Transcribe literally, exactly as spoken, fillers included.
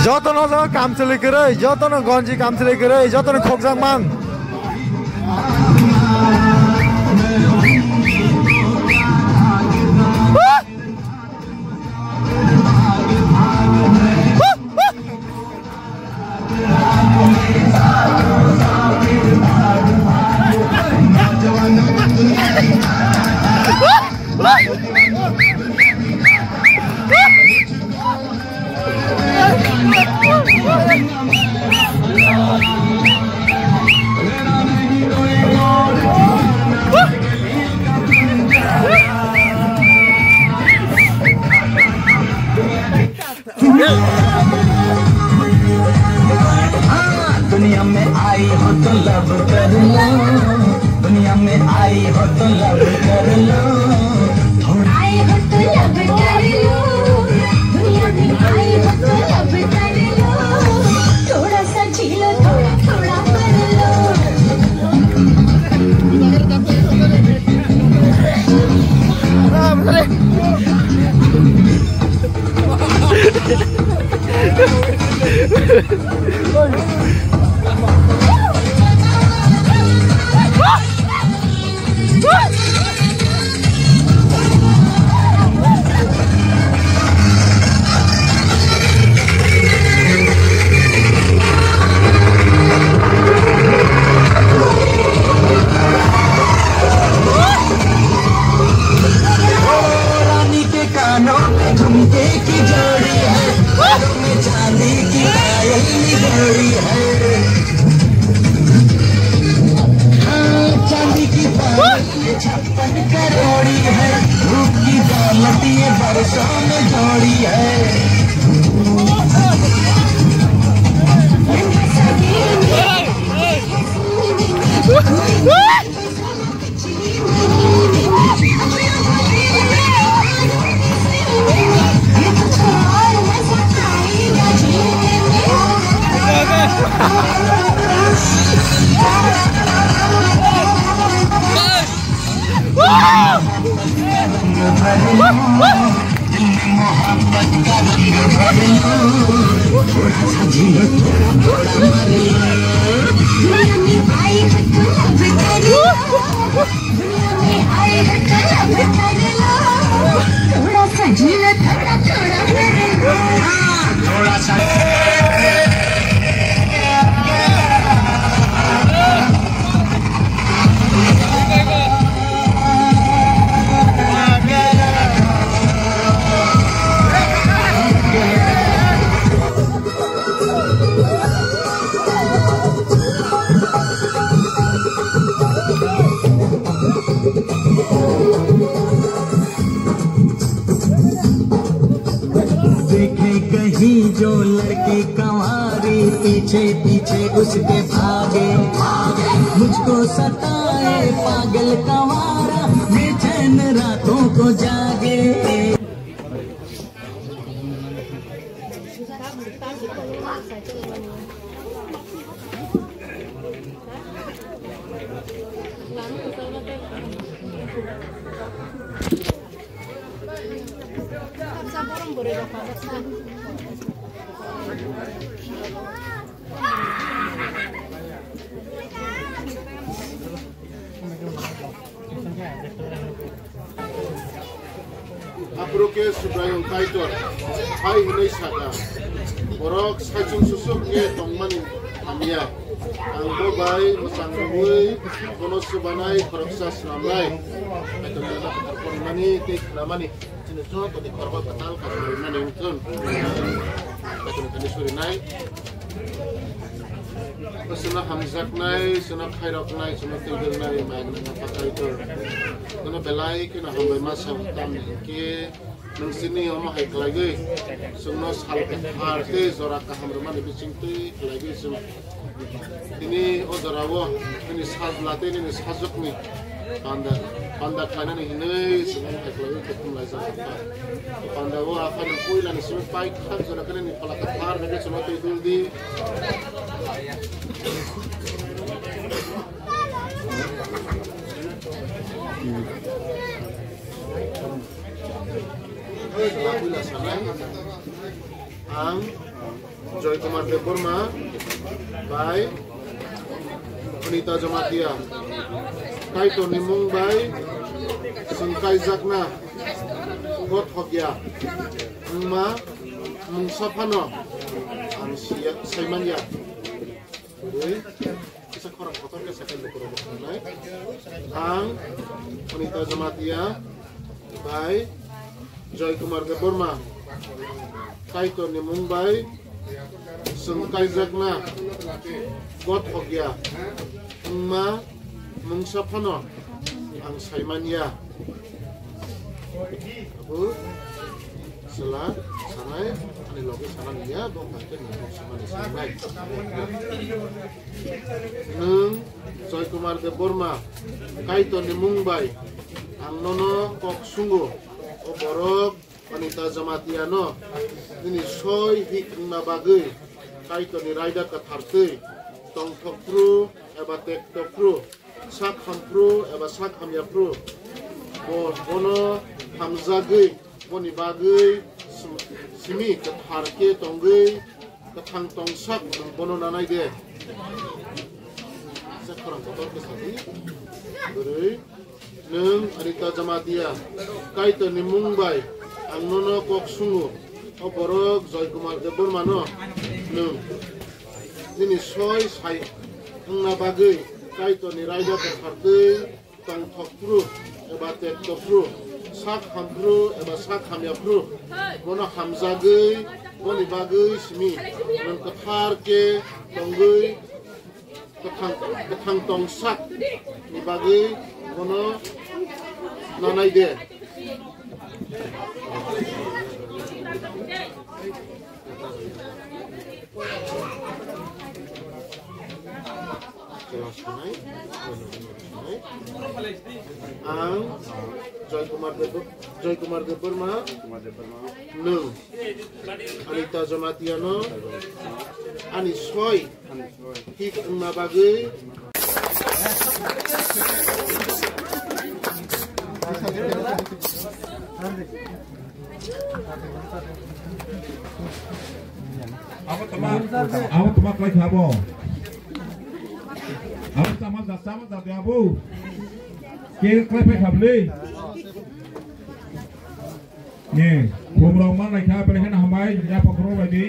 Jotono joto kam chwlwi kwrwi, jotono gonji kam chwlwi kwrwi, jotono khokjak man. दुनिया में आई हो तो लव कर लो, दुनिया में आई हो तो लव कर लो। आए हो तो लव कर लो, दुनिया में आए हो तो लव कर लो, थोड़ा सा जी लो, थोड़ा थोड़ा मर लो। रानी के कानों में झुमके की जोड़ी है, पैरों में चांदी की पायल की जोड़ी है। हाँ, चांदी की पायल में छप्पन करोड़ी है, रूप की दौलत ये बरसों में जोड़ी है। मोहब्बत का रंग भर लो, थोड़ा सा जी लो, थोड़ा थोड़ा मर लो। दुनिया में आए हो तो लब कर लो, दुनिया में आए हो तो लब कर लो। थोड़ा सा जी लो, थोड़ा थोड़ा मर लो। थोड़ा सा देखे कहीं जो लड़की कंवारी, पीछे पीछे उसके भागे। मुझको सताए पागल कंवारा, बेचैन रातों को जागे। Aphuru khe Subraiyung Kaitor hai hwnwi sakha, borok saichung susuk khe tongmani hamya. Ang bo bai mwchang rwui bono chubanai khoroksa snamnai. Kaitorni kwthar pormani tei khnamani chini joto ni khoroksa kwtal kaitor rwnani wngthun. Kaitorni thani surinai. Chwngno hamjaknai, chwngno khairoknai, chwngno twidirnai, mai wngkha Kaitor. Chwngno belai kheno hambai ma sa tamni hwnkhe nwng chini omo hai khlaigwi chwngno sal kwthar tei jora kaham rwmani bisingtwi khlaigwi chwng tini o jorao nini sajla tei nini sajwkni panda, panda khlainani hinwi chwng omo hai khlaigwi khe khumlaijak kha. Panda o Apha nwng puilani simi pai khak jora khe nini phola kwthar bai khe chwngno twi dul di. Ang Joy Kumar Debbarma bai Anita Jamatia Kaitorni mung bai chwng kaijakna God hokya wngma mungsa phano ang siya, saimanya. Ui, kisa khorang kotor khe second dukuro bo khanai. Ang Anita Jamatia bai Joy Kumar Debbarma Kaitorni mung bai chwng kaijakna God hokya wngma mungsa phano ang saimanya. Abu sela sanai ani loge sana niya bo hante nang samani sanai. Nwng Joy Kumar Debbarma Kaitorni mung bai ang nono kok sungo, o borok Anita Jamatiano nini soi hik wngna bagwi Kaitorni raida kwthar twi tongthok phru eba tektok phru, sak ham phru eba sak hamya phru, bo, bono hamjagwi, boni bagwi sim-, simi kwthar khe tongwi, kwthang tongsak bono nanai de. Sa khorang kotor khe sadi. Bwrwi, nwng Anita Jamatia, Kaitorni mung bai ang nono kok sungo, o borok Joy Kumar Debbarmano nwng nini soi sai wngna bagwi Kaitorni raida kwthar twi tongthok phru eba tektok phru, sak ham phru eba sak hamya phru, bono hamjagwi, boni bagwi simi nwng kwthar khe tongwi, kwthang, kwthang tongsak ni bagwi bono nanai de. Ang Joy Kumar Deb, Joy Kumar Debbarma, nwng Anita Jamatiano ani soi hik wngna bagwi Abo toma, abo toma klai kha bo. Abo sama da, sama da de abo. Ke klai phai kha bwle. Ni, khumrok man lai kha, belai kheno hambai, ya pakhoro bai di.